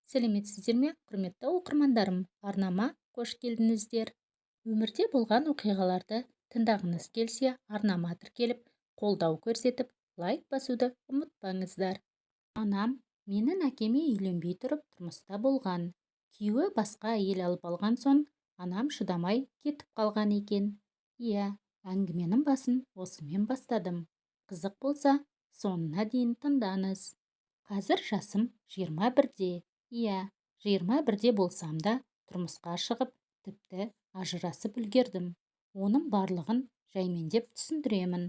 Сәлеметсіздер ме, құрметті оқырмандарым! Арнама қош келдіңіздер! Өмірде болған оқиғаларды тыңдағыңыз келсе, арнама тіркеліп, қолдау көрсетіп, лайк басуды ұмытпаңыздар. Анам менің әкеме үйленбей тұрып тұрмыста болған. Күйеуі басқа әйел алып алған соң, анам шыдамай кетіп қалған екен. Иә, әңгіменің басын осымен бастадым. Қызық болса, соңына дейін тыңдаңыз. Қазір жасым 21-де. Иә, 21-де болсам да, тұрмысқа шығып, тіпті ажырасып үлгердім. Оның барлығын жаймендеп түсіндіремін.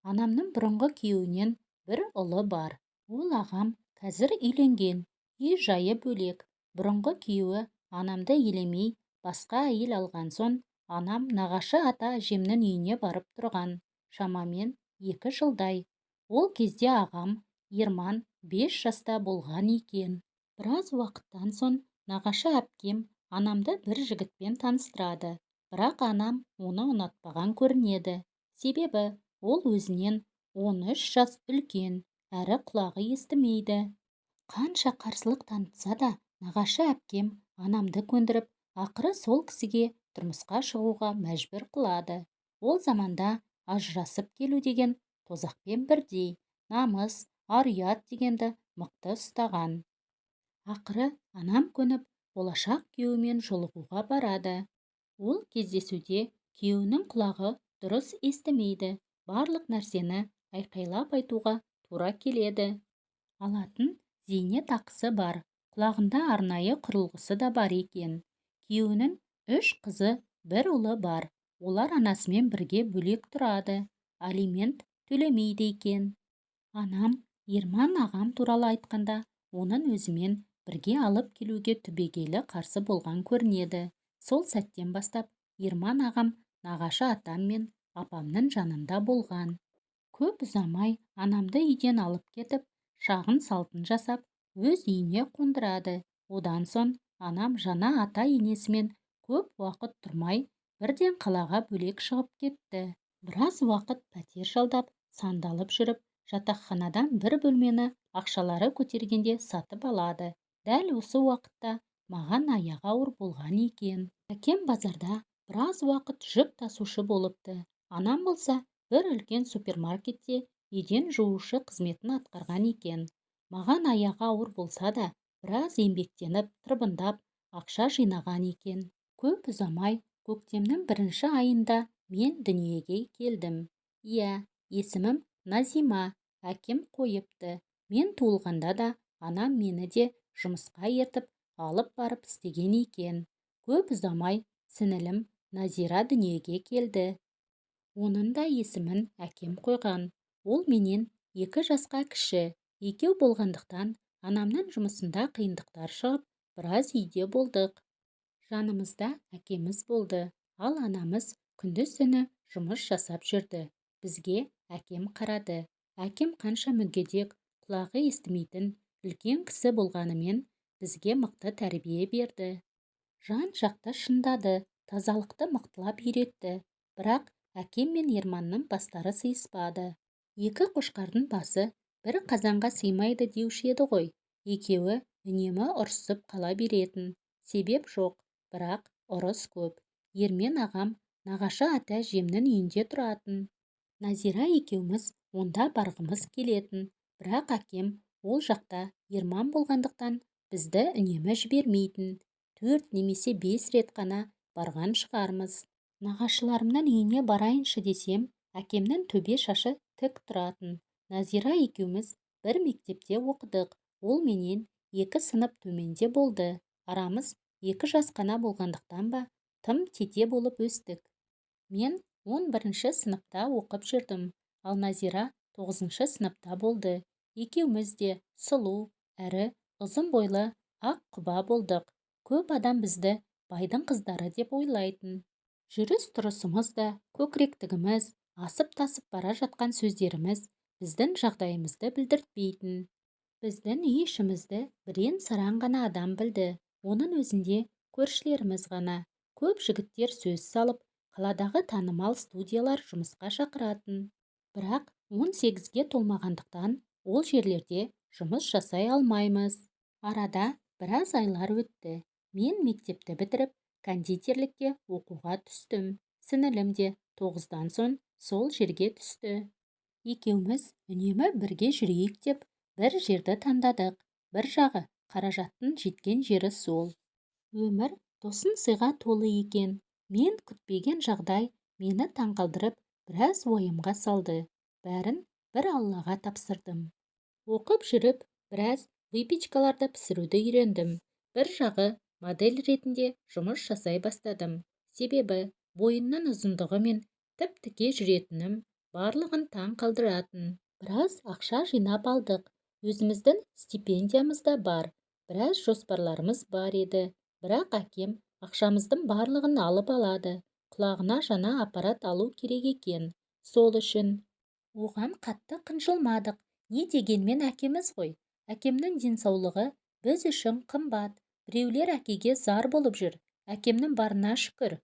Анамның бұрынғы күйеуінен бір ұлы бар. Ол ағам қазір үйленген, үй-жайы бөлек. Бұрынғы күйеуі анамды елемей, басқа әйел алған соң, анам нағашы ата әжемнің үйіне барып тұрған. Шамамен 2 жылдай. Ол кезде ағам Ерман 5 жаста болған екен. Біраз уақыттан соң нағашы әпкем анамды бір жігітпен таныстырады. Бірақ анам оны ұнатпаған көрінеді. Себебі ол өзінен 13 жас үлкен, әрі құлағы естімейді. Қанша қарсылық танытса да, нағашы әпкем анамды көндіріп, ақыры сол кісіге тұрмысқа шығуға мәжбүр қылады. Ол заманда ажырасып келу деген тозақпен бірдей, намыс, ар-ұят дегенді мықты ұстаған. Ақыры анам көніп, болашақ күйеуімен жолығуға барады. Ол кездесуде күйеуінің құлағы дұрыс естімейді, барлық нәрсені айқайлап айтуға тура келеді. Алатын зейнет ақысы бар, құлағында арнайы құрылғысы да бар екен. Күйеуінің 3 қызы, 1 ұлы бар. Олар анасымен бірге бөлек тұрады, алимент төлемейді екен. Анам Ерман ағам туралы айтқанда, оның өзімен бірге алып келуге түбегейлі қарсы болған көрінеді. Сол сәттен бастап Ерман ағам нағашы атам мен апамның жанында болған. Көп ұзамай анамды үйден алып кетіп, шағын салтын жасап, өз үйіне қондырады. Одан соң анам жаңа ата-енесімен көп уақыт тұрмай, бірден қалаға бөлек шығып кетті. Біраз уақыт пәтер жалдап, сандалып жүріп, жатақханадан бір бөлмені ақшалары көтергенде сатып алады. Дәл осы уақытта маған аяғы ауыр болған екен. Әкем базарда біраз уақыт жүк тасушы болыпты. Анам болса, бір үлкен супермаркетте еден жуушы қызметін атқарған екен. Маған аяғы ауыр болса да, біраз еңбектеніп, тырбындап, ақша жинаған екен. Көп ұзамай, көктемнің бірінші айында мен дүниеге келдім. Иә, есімім Назима, әкем қойыпты. Мен туылғанда да анам мені де жұмысқа ертіп алып барып істеген екен. Көп ұзамай сіңілім Назира дүниеге келді. Оның да есімін әкем қойған. Ол менен 2 жасқа кіші. Екеу болғандықтан анамның жұмысында қиындықтар шығып, біраз үйде болдық. Жанымызда әкеміз болды, ал анамыз күндіз-түні жұмыс жасап жүрді. Бізге әкем қарады. Әкем қанша мүгедек, құлағы естімейтін үлкен кісі болғанымен бізге мықты тәрбие берді. Жан-жақты шындады, тазалықты мықтылап үйретті. Бірақ әкем мен Ерманның бастары сыйыспады. Екі қошқардың басы бір қазанға сыймайды деуші еді ғой. Екеуі үнемі ұрысып қала беретін. Себеп жоқ, бірақ ұрыс көп. Ермен ағам нағашы ата әжемнің үйінде тұратын. Назира екеуміз онда барғымыз келетін. Бірақ әкем ол жақта Ерман болғандықтан бізді үнемі жібермейтін. 4 немесе 5 рет қана барған шығармыз. Нағашыларымның үйіне барайыншы десем, әкемнің төбе шашы тік тұратын. Назира екеуміз бір мектепте оқыдық. Ол менен 2 сынып төменде болды. Арамыз 2 жас қана болғандықтан ба, тым тете болып өстік. Мен 11-ші сыныпта оқып жүрдім, ал Назира 9-шы сыныпта болды. Екеуміз де сұлу, әрі ұзын бойлы ақ құба болдық. Көп адам бізді байдың қыздары деп ойлайтын. Жүріс-тұрысымыз да, көкіректігіміз, асып-тасып бара жатқан сөздеріміз біздің жағдайымызды білдіртпейтін. Біздің үй ішімізді бірен-саран ғана адам білді. Оның өзінде көршілеріміз ғана. Көп жігіттер сөз салып, қаладағы танымал студиялар жұмысқа шақыратын. Бірақ 18-ге толмағандықтан ол жерлерде жұмыс жасай алмаймыз. Арада Біраз айлар өтті. Мен мектепті бітіріп, кондитерлікке оқуға түстім. Сіңілім де 9-дан соң сол жерге түсті. Екеуміз үнемі бірге жүрейік деп бір жерді таңдадық. Бір жағы қаражаттың жеткен жері сол. Өмір тосын сыйға толы екен. Мен күтпеген жағдай мені таңқалдырып, біраз уайымға салды. Бәрін бір Аллаға тапсырдым. Оқып жүріп, біраз выпечкаларды пісіруді үйрендім. Бір жағы модель ретінде жұмыс жасай бастадым. Себебі бойымның ұзындығы мен тіп-тіке жүретінім барлығын таң қалдыратын. Біраз ақша жинап алдық. Өзіміздің стипендиямыз да бар. Біраз жоспарларымыз бар еді. Бірақ әкем ақшамыздың барлығын алып алады. Құлағына жаңа аппарат алу керек екен. Сол үшін. Оған қатты қынжылмадық. Не дегенмен әкеміз ғой. Әкемнің денсаулығы біз үшін қымбат. Біреулер әкеге зар болып жүр. Әкемнің барына шүкір.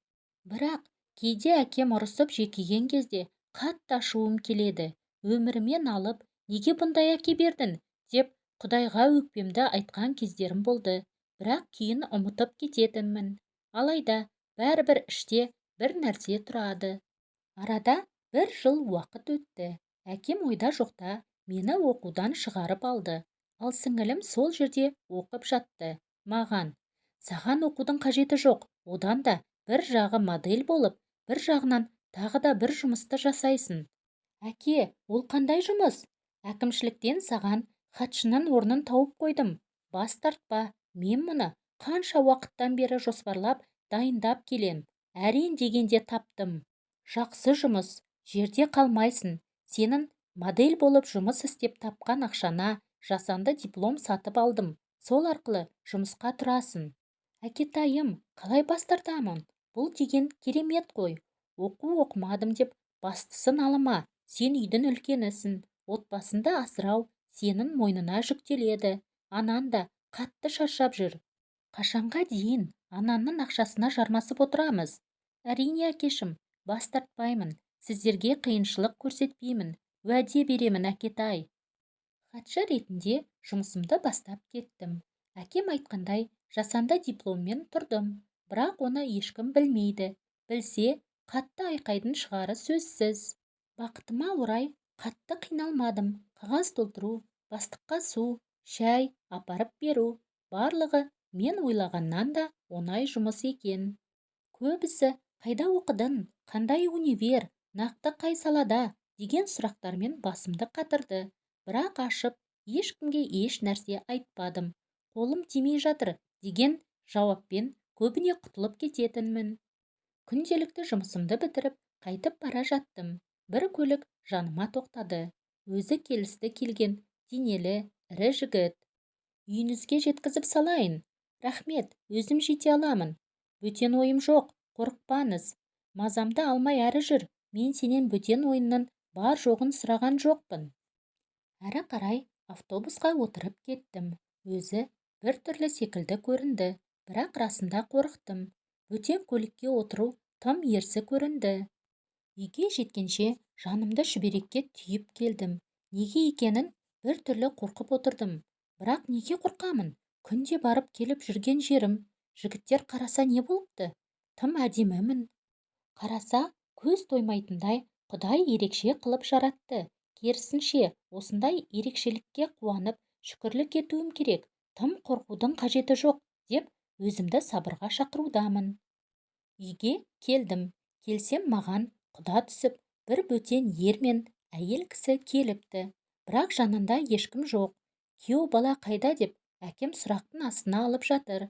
Бірақ кейде әкем ұрысып жекиген кезде қатты ашуым келеді. Өміріме налып, неге бұндай әке бердің деп Құдайға өкпемді айтқан кездерім болды. Бірақ кейін ұмытып кететінмін. Алайда бәрібір іште бір нәрсе тұрады. Арада бір жыл уақыт өтті. Әкем ойда жоқта мені оқудан шығарып алды. Ал сіңілім сол жерде оқып жатты. Маған: "Саған оқудың қажеті жоқ. Одан да бір жағы модель болып, бір жағынан тағы да бір жұмысты жасайсың." Әке, ол қандай жұмыс? Әкімшіліктен саған хатшының орнын тауып қойдым. Бас тартпа. Мен мұны қанша уақыттан бері жоспарлап, дайындап келем. Әрең дегенде таптым. Жақсы жұмыс, жерде қалмайсың. Сенің модель болып жұмыс істеп тапқан ақшана жасанды диплом сатып алдым. Сол арқылы жұмысқа тұрасың. Әкетайым, қалай бас тартамын? Бұл деген керемет қой. Оқу оқымадым деп бастысын алма. Сен үйдің үлкенісің. Отбасынды асырау сенің мойнына жүктеледі. Анан да қатты шаршап жүр. Қашанға дейін ананның ақшасына жармасып отырамыз? Әрине, әкешім, бас тартпаймын. Сіздерге қиыншылық көрсетпеймін. Уәде беремін, әкетай. Хатшы ретінде жұмысымды бастап кеттім. Әкем айтқандай, жасанды дипломмен тұрдым. Бірақ оны ешкім білмейді. Білсе, қатты айқайдың шығары сөзсіз. Бақытыма орай қатты қиналмадым. Қағаз толтыру, бастыққа су, шай апарып беру, барлығы мен ойлағаннан да оңай жұмыс екен. Көбісі қайда оқыдың, қандай универ, нақты қай салада деген сұрақтармен басымды қатырды. Бірақ ашып, ешкімге еш нәрсе айтпадым. Қолым тимей жатыр деген жауаппен көбіне құтылып кететінмін. Күнделікті жұмысымды бітіріп, қайтып бара жаттым. Бір көлік жаныма тоқтады. Өзі келісті келген, денелі, ірі жігіт. Үйіңізге жеткізіп салайын. Рахмет, өзім жете аламын. Бөтен ойым жоқ, қорықпаңыз. Мазамды алмай әрі жүр. Мен сенен бөтен ойынның бар жоғын сұраған жоқпын. Әрі қарай автобусқа отырып кеттім. Өзі бір түрлі секілді көрінді, бірақ расында қорықтым. Бөтен көлікке отыру тым ерсі көрінді. Үйге жеткенше жанымды шүберекке түйіп келдім. Неге екенін бір түрлі қорқып отырдым. Бірақ неге қорқамын? Күнде барып келіп жүрген жерім. Жігіттер қараса не болыпты? Тым әдемімін. Қараса көз тоймайтындай Құдай ерекше қылып жаратты. Керісінше, осындай ерекшелікке қуанып, шүкірлік етуім керек. Тым қорқудың қажеті жоқ, деп өзімді сабырға шақырудамын. Үйге келдім. Келсем маған құда түсіп, бір бөтен ер мен әйел кісі келіпті. Бірақ жанында ешкім жоқ. Күйеу бала қайда деп әкем сұрақтың астына алып жатыр.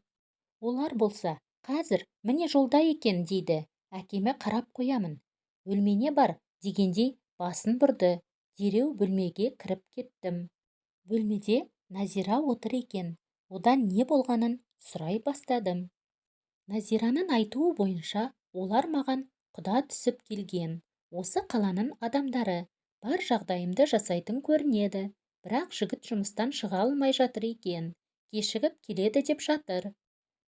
Олар болса, қазір міне жолда екен дейді. Әкеме қарап қоямын. Бөлмене бар дегендей басын бұрды. Дереу бөлмеге кіріп кеттім. Бөлмеде Назира отыр екен. Одан не болғанын сұрай бастадым. Назираның айтуы бойынша олар маған құда түсіп келген. Осы қаланың адамдары. Бар жағдайымды жасайтын көрінеді. Бірақ жігіт жұмыстан шыға алмай жатыр екен. Кешігіп келеді деп жатыр.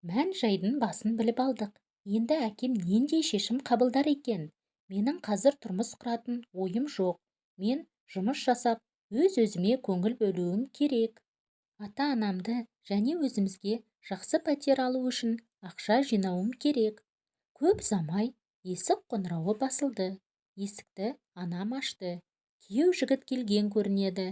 Мән жайдың басын біліп алдық. Енді әкем нендей шешім қабылдар екен? Менің қазір тұрмыс құратын ойым жоқ. Мен жұмыс жасап, өз-өзіме көңіл бөлуім керек. Ата-анамды және өзімізге жақсы пәтер алу үшін ақша жинауым керек. Көп ұзамай есік қоңырауы басылды. Есікті анам ашты. Күйеу жігіт келген көрінеді.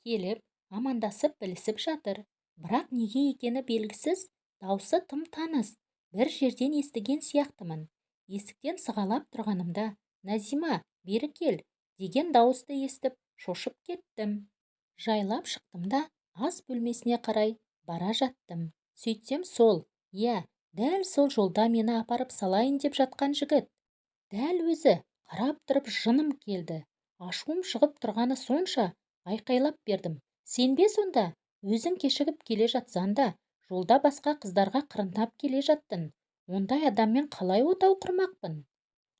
Келіп, амандасып білісіп жатыр. Бірақ неге екені белгісіз, даусы тым таныс, бір жерден естіген сияқтымын. Есіктен сығалап тұрғанымда, «Назима, бері кел!» деген дауысты естіп, шошып кеттім. Жайлап шықтым да, ас бөлмесіне қарай бара жаттым. Сөйтсем сол, иә, дәл сол жолда мені апарып салайын деп жатқан жігіт. Дәл өзі, қарап тұрып жыным келді. Ашуым шығып тұрғаны сонша, айқайлап бердім. Сен бе сонда? Өзің кешігіп келе жатсаң да, жолда басқа қыздарға қырындап келе жаттың. Ондай адаммен қалай отау құрмақпын?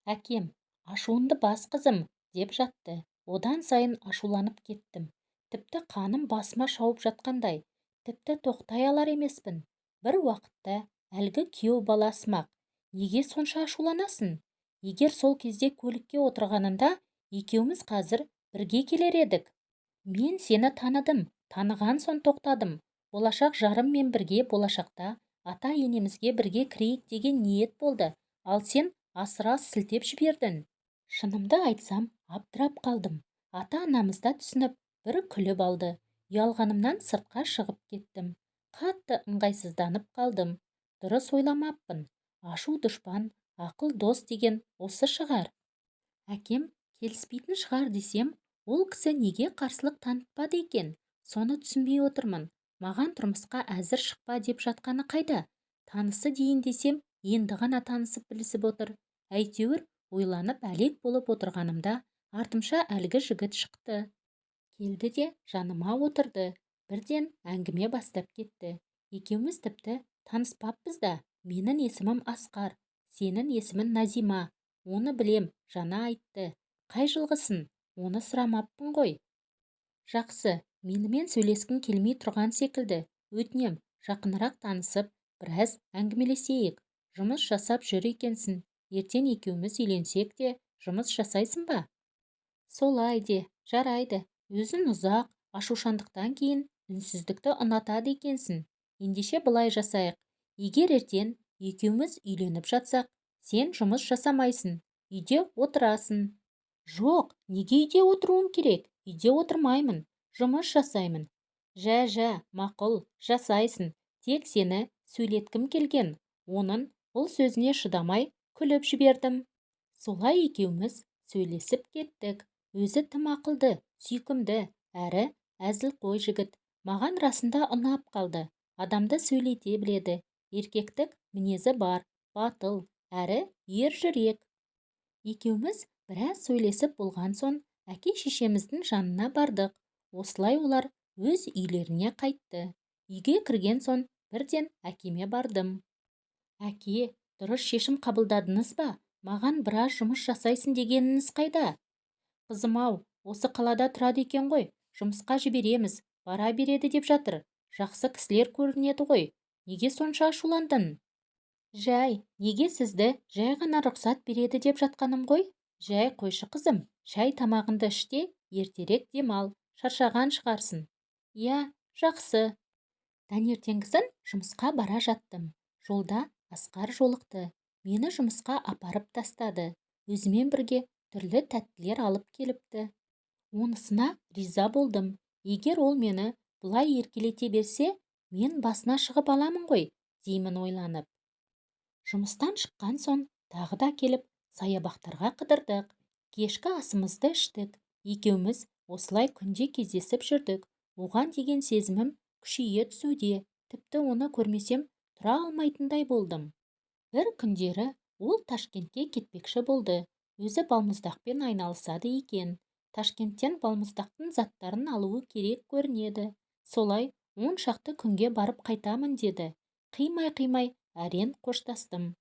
Әкем, ашуыңды бас қызым, деп жатты. Одан сайын ашуланып кеттім. Тіпті қаным басыма шауып жатқандай. Тіпті тоқтай алар емеспін. Бір уақытта әлгі күйеу бала сымақ, неге сонша ашуланасың? Егер сол кезде көлікке отырғанында, екеуміз қазір бірге келер едік. Мен сені таныдым, таныған соң тоқтадым. Болашақ жарыммен бірге болашақта ата-енемізге бірге кірейік деген ниет болды. Ал сен асыра сілтеп жібердің. Шынымды айтсам, абдырап қалдым. Ата-анамыз да түсініп, бір күліп алды. Ұялғанымнан сыртқа шығып кеттім. Қатты ыңғайсызданып қалдым. Дұрыс ойламаппын. Ашу дұшпан, ақыл дос деген осы шығар. Әкем келіспейтін шығар десем, ол кісі неге қарсылық танытпады екен? Соны түсінбей отырмын. Маған тұрмысқа әзір шықпа деп жатқаны қайда? Танысы дейін десем, енді ғана танысып білісіп отыр. Әйтеуір ойланып әлек болып отырғанымда артымша әлгі жігіт шықты. Келді де жаныма отырды. Бірден әңгіме бастап кетті. Екеуміз тіпті таныспаппыз да. Менің есімім Асқар, сенің есімің Назима. Оны білем, жаңа айтты. Қай жылғысың? Оны сұрамаппын ғой. Жақсы, менімен сөйлескің келмей тұрған секілді. Өтінем, жақынырақ танысып, біраз әңгімелесейік. Жұмыс жасап жүр екенсің. Ертең екеуміз үйленсек те, жұмыс жасайсың ба? Солай де, жарайды. Өзің ұзақ, ашушаңдықтан кейін үнсіздікті ұнатады екенсің. Ендеше былай жасайық. Егер ертең екеуміз үйленіп жатсақ, сен жұмыс жасамайсың, үйде отырасың. Жоқ, неге үйде отыруым керек? Үйде отырмаймын, жұмыс жасаймын. Жә-жә, мақұл, жасайсың. Тек сені сөйлеткім келген. Оның бұл сөзіне шыдамай күліп жібердім. Солай екеуміз сөйлесіп кеттік. Өзі тым ақылды, сүйкімді, әрі әзілқой жігіт. Маған расында ұнап қалды. Адамды сөйлете біледі. Еркектік мінезі бар, батыл, әрі ержүрек. Екеуміз біраз сөйлесіп болған соң, әке-шешеміздің жанына бардық. Осылай олар өз үйлеріне қайтты. Үйге кірген соң бірден әкеме бардым. Әке, дұрыс шешім қабылдадыңыз ба? Маған біраз жұмыс жасайсың дегеніңіз қайда? Қызым-ау, осы қалада тұрады екен ғой, жұмысқа жібереміз, бара береді деп жатыр. Жақсы кісілер көрінеді ғой. Неге сонша ашуландың? Жай, неге сізді жай ғана рұқсат береді деп жатқаным ғой? Жай қойшы қызым, шай тамағыңды іш те, ертерек демал, шаршаған шығарсың. Иә, жақсы. Таңертеңгісін жұмысқа бара жаттым. Жолда Асқар жолықты. Мені жұмысқа апарып тастады. Өзімен бірге түрлі тәттілер алып келіпті. Онысына риза болдым. Егер ол мені бұлай еркелете берсе, мен басына шығып аламын ғой, деймін ойланып. Жұмыстан шыққан соң тағы да келіп саябақтарға қыдырдық. Кешкі асымызды іштік. Екеуміз осылай күнде кездесіп жүрдік. Оған деген сезімім күшейе түсуде. Тіпті оны көрмесем тұра алмайтындай болдым. Бір күндері ол Ташкентке кетпекші болды. Өзі балмұздақпен айналысады екен. Ташкенттен балмұздақтың заттарын алуы керек көрінеді. Солай 10 шақты күнге барып қайтамын деді. Қимай-қимай әрең қоштастым.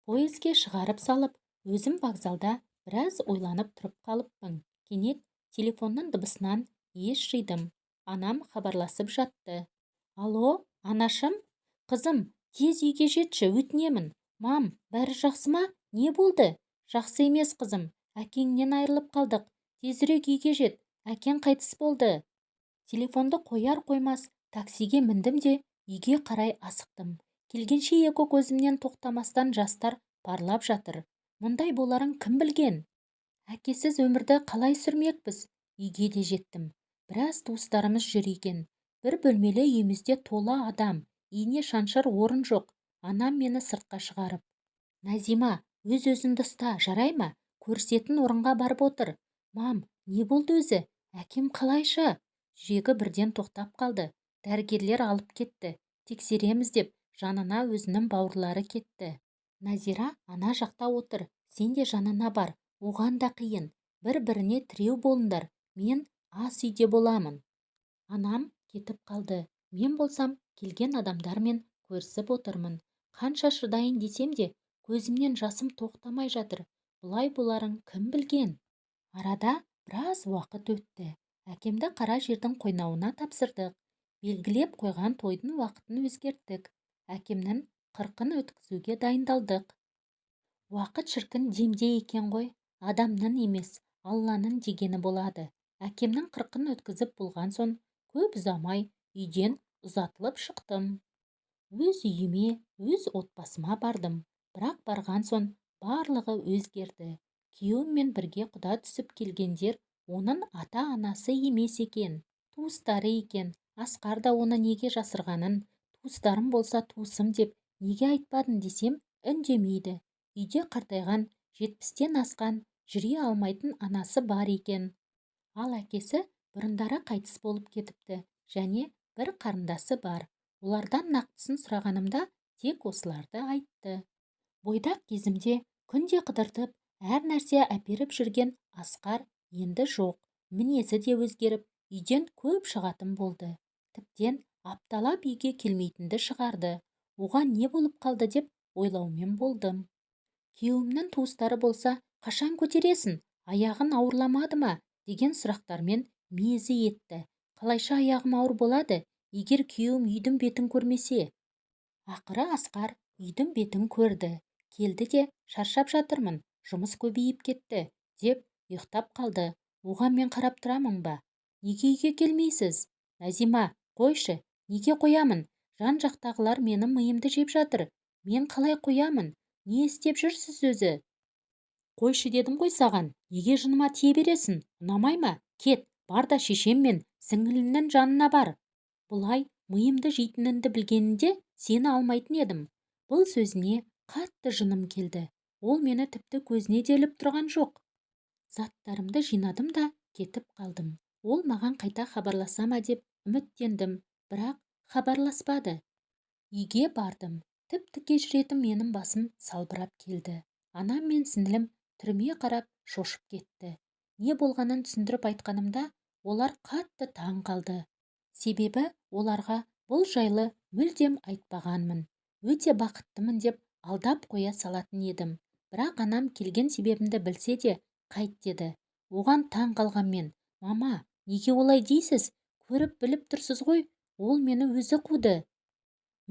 Пойызге шығарып салып, өзім вокзалда біраз ойланып тұрып қалыппын. Кенет телефонның дыбысынан ес жидым. Анам хабарласып жатты. Алло, анашым? Қызым, тез үйге жетші, өтінемін. Мам, бәрі жақсы ма? Не болды? Жақсы емес, қызым. Әкеңнен айырылып қалдық. Тезірек үйге жет. Әкең қайтыс болды. Телефонды қояр қоймас Таксиге міндім де үйге қарай асықтым. Келгенше екі көзімнен тоқтамастан жастар парлап жатыр. Мұндай боларын кім білген? Әкесіз өмірді қалай сүрмекпіз? Үйге де жеттім. Біраз туыстарымыз жүр екен. Бір бөлмелі үйімізде тола адам, ине шаншар орын жоқ. Анам мені сыртқа шығарып: "Назима, өз-өзіңді ұста, жарай ма? Көрісетін орынға барып отыр." "Мам, не болды өзі? Әкем қалайша?" Жүрегі бірден тоқтап қалды. Дәрігерлер алып кетті. Тексереміз деп жанына өзінің бауырлары кетті. Назира ана жақта отыр, сен де жанына бар, оған да қиын. Бір-біріне тіреу болыңдар, мен ас үйде боламын. Анам кетіп қалды. Мен болсам келген адамдармен көрісіп отырмын. Қанша шыдайын десем де, көзімнен жасым тоқтамай жатыр. Бұлай боларын кім білген? Арада біраз уақыт өтті. Әкемді қара жердің қойнауына тапсырдық. Белгілеп қойған тойдың уақытын өзгерттік. Әкемнің қырқын өткізуге дайындалдық. Уақыт шіркін демде екен ғой. Адамның емес, Алланың дегені болады. Әкемнің қырқын өткізіп болған соң, көп ұзамай үйден ұзатылып шықтым. Өз үйіме, өз отбасыма бардым. Бірақ барған соң барлығы өзгерді. Күйеуіммен бірге құда түсіп келгендер оның ата-анасы емес екен, туыстары екен. Асқар да оны неге жасырғанын, туыстарым болса туысым деп неге айтпадың десем, үндемейді. Үйде қартайған, 70-тен асқан, жүре алмайтын анасы бар екен. Ал әкесі бұрындары қайтыс болып кетіпті және бір қарындасы бар. Олардан нақтысын сұрағанымда тек осыларды айтты. Бойдақ кезімде күнде қыдыртып, әр нәрсе әперіп жүрген Асқар енді жоқ. Мінезі де өзгеріп, үйден көп шығатын болды. Тіптен апталап үйге келмейтінді шығарды. Оған не болып қалды деп ойлаумен болдым. Күйеуімнің туыстары болса, қашан көтересің, аяғың ауырламады ма деген сұрақтармен мезі етті. Қалайша аяғым ауыр болады, егер күйеуім үйдің бетін көрмесе? Ақыры Асқар үйдің бетін көрді. Келді де, шаршап жатырмын, жұмыс көбейіп кетті, деп ұйықтап қалды. Оған мен қарап тұрамын ба? Неге үйге келмейсіз? Назима, қойшы, неге қоямын? Жан-жақтағылар менің миымды жеп жатыр. Мен қалай қоямын? Не істеп жүрсіз өзі? Қойшы дедім ғой саған, неге жыныма тие бересің? Ұнамай ма? Кет, бар да шешем мен сіңіліңнің жанына бар. Бұлай миымды жейтініңді білгенінде сені алмайтын едім. Бұл сөзіне қатты жыным келді. Ол мені тіпті көзіне де іліп тұрған жоқ. Заттарымды жинадым да кетіп қалдым. Ол маған қайта хабарласа ма деп үміттендім, бірақ хабарласпады. Үйге бардым. Тіп-тіке жүретін менің басым салбырап келді. Анам мен сіңілім түріме қарап шошып кетті. Не болғанын түсіндіріп айтқанымда, олар қатты таң қалды. Себебі оларға бұл жайлы мүлдем айтпағанмын. Өте бақыттымын деп алдап қоя салатын едім. Бірақ анам келген себебімді білсе де қайт деді. Оған таң қалған мен: "Мама, неге олай дейсіз? Көріп біліп тұрсыз ғой, ол мені өзі қуды.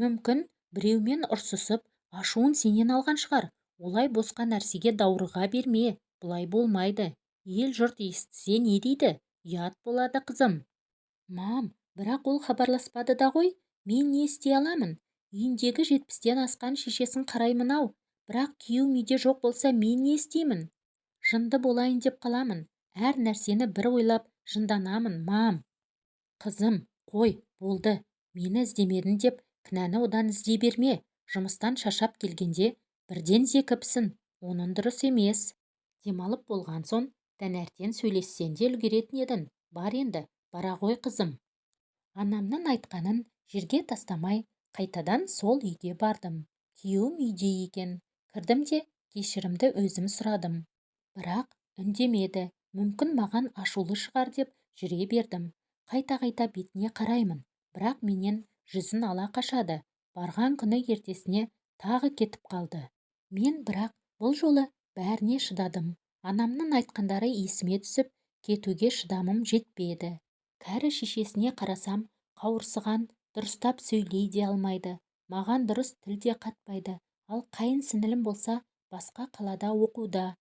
Мүмкін, біреумен ұрсысып, ашуын сенен алған шығар. Олай босқа нәрсеге даурыға берме, бұлай болмайды. Ел жұрт естісе не дейді? Ұят болады, қызым." Мам, бірақ ол хабарласпады да ғой, мен не істей аламын? Үйіндегі 70-тен асқан шешесін қараймын-ау, бірақ күйеуім үйде жоқ болса мен не істеймін? Жынды болайын деп қаламын. Әр нәрсені бір ойлап жынданамын, мам. Қызым, қой, болды, мені іздемедің деп кінәні одан іздей берме. Жұмыстан шаршап келгенде бірден зекіпсің, оның дұрыс емес. Демалып болған соң таңертең сөйлессең де үлгеретін едің. Бар енді, бара ғой, қызым. Анамның айтқанын жерге тастамай, қайтадан сол үйге бардым. Күйеуім үйде екен. Кірдім де кешірімді өзім сұрадым. Бірақ үндемеді. Мүмкін маған ашулы шығар деп жүре бердім. Қайта-қайта бетіне қараймын, бірақ менен жүзін ала қашады. Барған күні ертесіне тағы кетіп қалды. Мен бірақ бұл жолы бәріне шыдадым. Анамның айтқандары есіме түсіп, кетуге шыдамым жетпеді. Кәрі шешесіне қарасам, қауырсыған, дұрыстап сөйлей де алмайды. Маған дұрыс тіл де қатпайды. Ал қайын сіңілім болса, басқа қалада оқуда.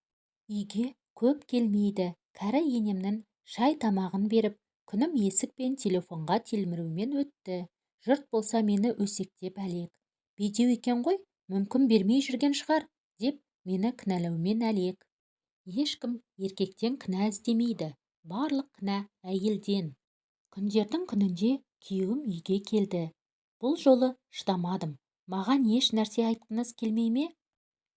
Үйге көп келмейді. Кәрі енемнің шай тамағын беріп, күнім есік пен телефонға телмірумен өтті. Жұрт болса мені өсектеп әлек. Бедеу екен ғой, мүмкін бермей жүрген шығар, деп мені кінәлаумен әлек. Ешкім еркектен кінә іздемейді, барлық кінә әйелден. Күндердің күнінде күйеуім үйге келді. Бұл жолы шыдамадым. Маған еш нәрсе айтқыңыз келмей ме?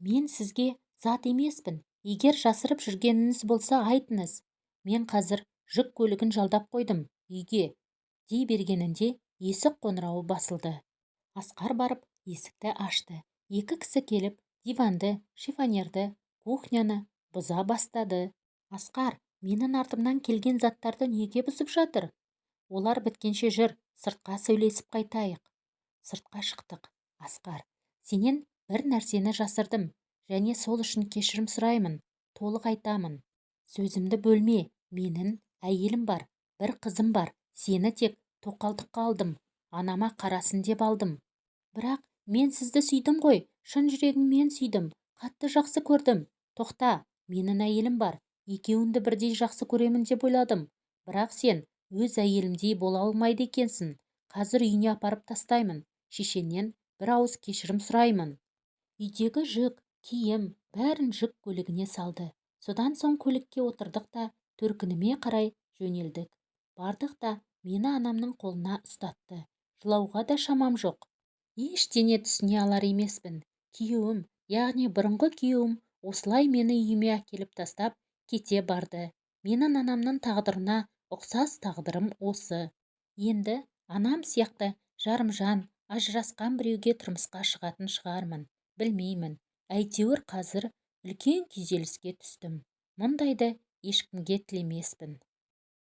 Мен сізге зат емеспін. Егер жасырып жүргеніңіз болса айтыңыз. Мен қазір жүк көлігін жалдап қойдым үйге. Дей бергенінде есік қоңырауы басылды. Асқар барып есікті ашты. Екі кісі келіп диванды, шифонерді, кухняны бұза бастады. Асқар, менің артымнан келген заттарды неге бұзып жатыр? Олар біткенше жүр, сыртқа сөйлесіп қайтайық. Сыртқа шықтық. Асқар, сенен бір нәрсені жасырдым және сол үшін кешірім сұраймын, толық айтамын. Сөзімді бөлме, менің әйелім бар, бір қызым бар, сені тек тоқалдыққа алдым, анама қарасын деп алдым. Бірақ мен сізді сүйдім ғой, шын жүрегіммен сүйдім, қатты жақсы көрдім. Тоқта, менің әйелім бар, екеуіңді бірдей жақсы көремін деп ойладым. Бірақ сен өз әйелімдей бола алмайды екенсің. Қазір үйіне апарып тастаймын, шешеңнен бір ауыз кешірім сұраймын. Үйдегі жүк, киім, бәрін жүк көлігіне салды. Содан соң көлікке отырдық та төркініме қарай жөнелдік. Бардық та мені анамның қолына ұстатты. Жылауға да шамам жоқ. Ештеңе түсіне алар емеспін. Күйеуім, яғни бұрынғы күйеуім осылай мені үйіме әкеліп тастап кете барды. Менің анамның тағдырына ұқсас тағдырым осы. Енді анам сияқты жарымжан, ажырасқан біреуге тұрмысқа шығатын шығармын, білмеймін. Әйтеуір қазір үлкен күйзеліске түстім. Мұндайды ешкімге тілемеспін.